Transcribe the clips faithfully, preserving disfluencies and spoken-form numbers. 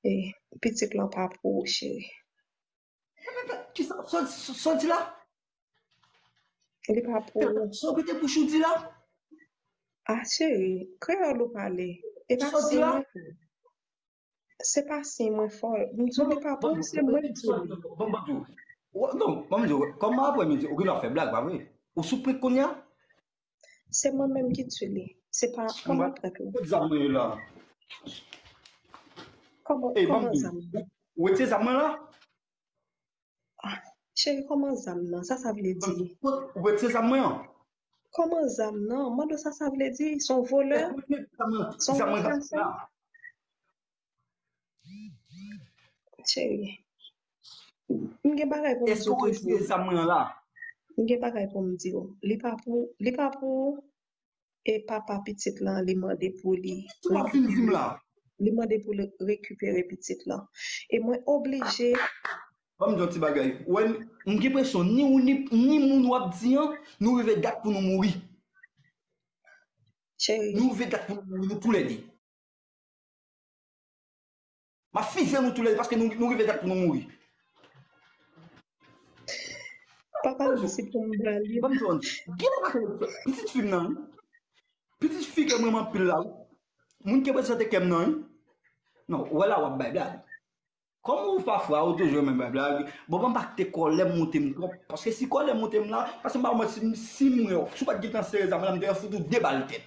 E, pitit lan pa pou ou, cheri. Kisa? Sa w di la? Li pa pou ou. Sa w kite bouch ou di la? Ah, cheri, kreyòl ou pale. E pa si mwen fè. Se pa si mwen fè. M di li pa pou ou, se mwen ki di li. Non, ban m di w, kòman apre midi, ou gen dwa fè blag, pa vre? Ou sou prank kounye a? Se mwen menm ki di li. Se pa kòman prank la. Kot zam mwen yo la? Kòman zam? Ou retire zam mwen la? Ah, cheri, kòman zam nan? Sa sa vle di? Ou retire zam mwen an? Kòman zam nan? Mande w sa sa vle di? Se yon volè? Se yon asasen? Cheri, m gen bagay pou m di w toujou. Èske ou retire zam mwen an la? M gen bagay pou m di w. Li pa pou, li pa pou ou. E papa pitit lan, li mande pou li rekipere. Li mande pou li rekipere pitit lan. E mwen oblije. Ban m di yon ti bagay. Ou wè, m gen enpresyon, ni ou, ni, ni moun w ap di an, nou rive dat pou nou mouri. Cheri. Nou rive dat pou nou mouri, nou toulède. M ap fize nou toulède paske nou, nou rive dat pou nou mouri. Papa m di se pou m ba li. Ban m di yon, gen yon bagay, pitit fi m nan, wi. Pitit fi ke m renmen anpil la, wi. Moun ki reprezante kè m nan, wi. Non, ou wè la w ap bay blag. Kòm ou pafwa, ou toujou renmen bay blag, bon, ban m pa kite kòlè m monte m twòp. Paske si kòlè m monte m la, paske m pa wè si, si m, si w pa t gentan sere zam la, m te fout ou de bal tèt.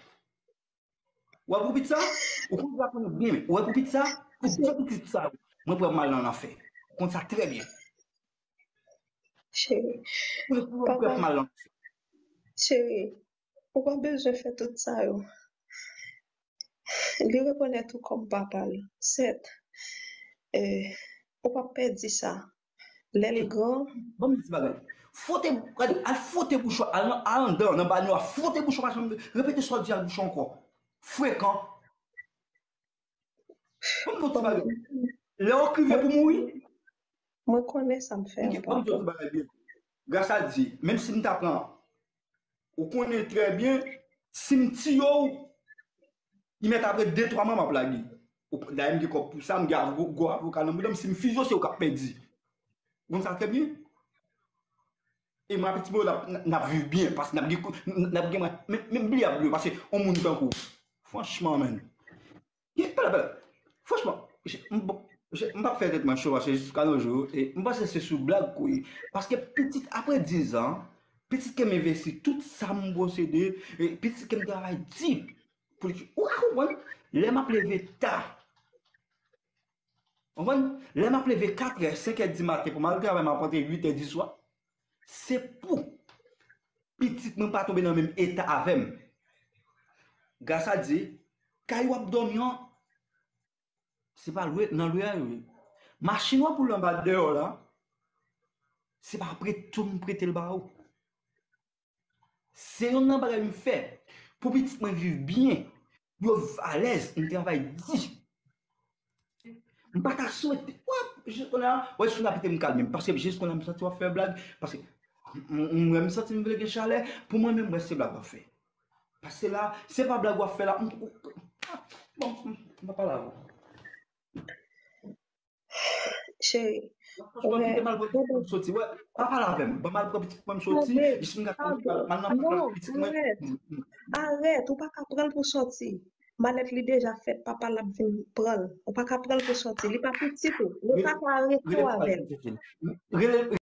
Ou wè pou pitit sa? Ou konn sa konnen byen. Ou wè pou pitit sa? Pou de pitit sa yo, mwen prè pou m al nan lanfè. Ou konn sa trè byen. Cheri. Ou wè pou mwen prè pou m al nan lanfè. Cheri, ou pa bezwen fè tout sa yo. Li rekonèt ou kòm papa l. Sèt, eh, ou p ap pèdi sa. Lè l gran. Ban m di ti bagay. Fwote, gade, al fwote bouch ou, al nan, al anndan, nan banyo a, fwote bouch ou, pa janm repete sa w di ak bouch ou ankò. Frekan. Ban m di w ti bagay. Lè w krive pou mouri. Mwen konnen sa m fè an, papa. Gras a Dye, menm si m ta pran, ou konnen trè byen, si m tiye w, li mèt apre de twa mwa m ap lage. Dayè m gen kòb pou sa, m gen gwo avoka nan bouda m, si m fize w, se ou k ap pèdi. Ou konn sa trè byen. E mwen ak pitit mwen yo, n ap, n ap viv byen, paske n ap gen, n ap gen, men, men bliye ap bliye, paske yon moun tankou w. Franchman, menn. Pale, pale. Franchman, m p ap fè tèt mwen cho, paske jiska nos jours, e m panse se sou blag kou ye. Paske pitit, apre diz an, pitit ke m envesti tout sa m posede, e pitit ke m travay di pou li, ou ka konprann, lè m ap leve ta, konprann? Lè m ap leve katrè, senkè di maten pou m al travay, m ap rantre uitè di swa. Se pou pitit mwen pa tonbe nan menm eta avè m. Gras a Dye, kay w ap dòmi an, se pa lwe, nan lwe a yo ye. Machin w ap woule anba dèyè w la, se pa prete tou m prete l ba ou. Se yonn nan bagay m fè pou pitit mwen viv byen, yo viv alèz, m travay di. M pa ta swete, wè, jis kounye a, wè, si w ap kite m kalme m, paske jis kounye a m santi w ap fè blag, paske m, m, m, m santi m vle gen chalè, pou mwen menm, wè, se blag w ap fè. Paske la, se pa blag w ap fè la, m, m, ah, bon, m, m pa pale avè w. Cheri, ou wè, m soti, wè, pa pale avè m, ban m al pran pitit mwen m soti, jis m gade m al nan pitit mwen. Arèt, ou pa ka pran l pou soti. Malèt li deja fèt, papa l ap vin pran l. Ou pa ka pran l pou soti. Li pa pitit ou. Ou pa ka rete avè l.